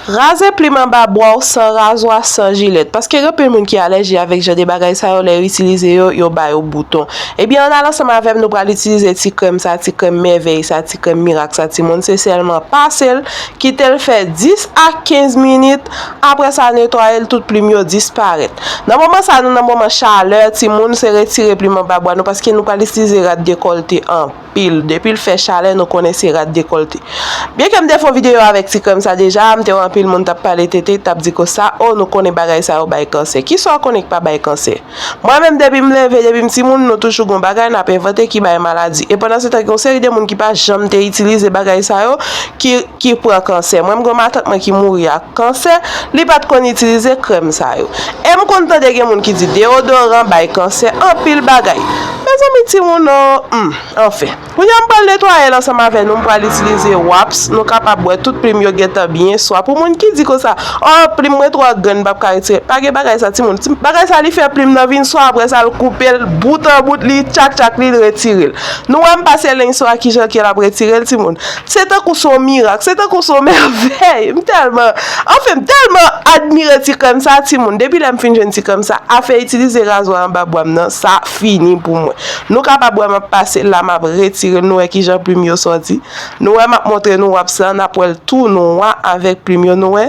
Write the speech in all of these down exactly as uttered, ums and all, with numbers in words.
Raze plim anba bwa w san razwa, san jilèt, paske gen anpil moun ki alèji avèk jan de bagay sa yo, lè yo itilize yo, yo ba yo bouton. Ebyen, ann al ansanm avè m, nou pral itilize ti krèm sa, ti krèm mèvèy sa, ti krèm mirak sa, timoun, se sèlman pase l, kite l fè dis a kenz minit, apre sa, netwaye l, tout plim yo disparèt. Nan moman sa, nou nan moman chalè, timoun, se retire plim anba bwa nou, paske nou pral itilize rad dekòlte anpil. Depi l fè chalè, nou konnen se rad dekòlte. Byenke m te fè yon videyo avèk ti krèm sa deja, m te wè anpil moun t ap pale tete, t ap di konsa, o, nou konnen bagay sa yo bay kansè. Kisa w konnen k pa bay kansè? Mwen menm, depi m leve, depi m timoun, nou toujou gon bagay n ap envante ki bay maladi. E pandan se tan, gen yon seri de moun ki pa janm te itilize bagay sa yo, ki, ki pran kansè. Mwen, m gon matant mwen ki mouri ak kansè, li pa t konn itilize krèm sa yo. E m konn tande gen moun ki di deodoran bay kansè, anpil bagay. Mezanmi, timoun, o, hmm, anfen. Kounye a m pral netwaye l ansanm avè nou, m pral itilize wòps, nou kapab wè tout plim yo gentan byen swa. Pou moun ki di konsa, o, plim mwen twò grenn, m p ap ka retire. Pa gen bagay sa, timoun. Ti, bagay sa, li fè plim nan vin swa, apre sa, l koupe l, bout an bout, li tchak tchak, li retire l. Nou wè m pase lenj swa, kijan ke l ap retire l, timoun. Se tankou se yon mirak, se tankou se yon mèvèy. M tèlman, anfen, m tèlman admire ti krèm sa, timoun. Depi lè m fin jwenn ti krèm sa, afè itilize razwa anba bwa m nan, sa fini pou mwen. Nou kapab wè m ap pase l la, m ap retire l, nou wè kijan plim yo sòti. Nou wè m ap montre nou wòps la, n ap wè l tou nwa avèk plim yo, nou wè.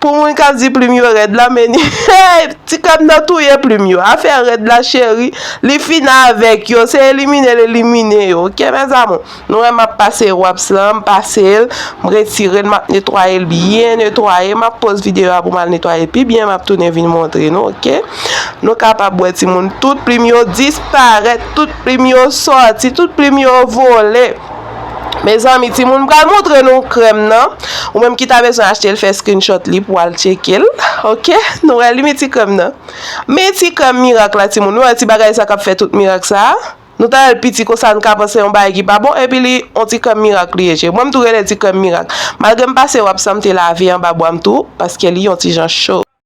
Pou moun k ap di plim yo rèd la, men ni, hey, ti krèm nan touye plim yo. Afè rèd la, cheri, li fini avèk yo, se elimine l elimine yo, oke, mes amours? Nou wè m ap pase wòps la, m pase l, m retire l, m ap netwaye l byen netwaye, m ap poz videyo a pou m al netwaye l pi byen, m ap tounen vin montre nou, oke? Nou kapab wè timoun, tout plim yo disparèt, tout plim yo sòti, tout plim yo vole. Mezanmi, timoun, m pral montre nou krèm nan. Ou menm ki ta bezwen achte l, fè screenshot li pou al tcheke l. Oke? Nou wè li, men ti krèm nan. Men ti krèm mirak la, timoun. Nou wè ti bagay sa k ap fè tout mirak sa. Nou ta wè l piti konsa, n ka panse yon bagay ki pa bon, epi li yon ti krèm mirak li ye, cheri. Mwen, m tou rele ti krèm mirak. Malgre m pase wòps la, m te lave anba bwa m tou, paske li yon ti jan cho.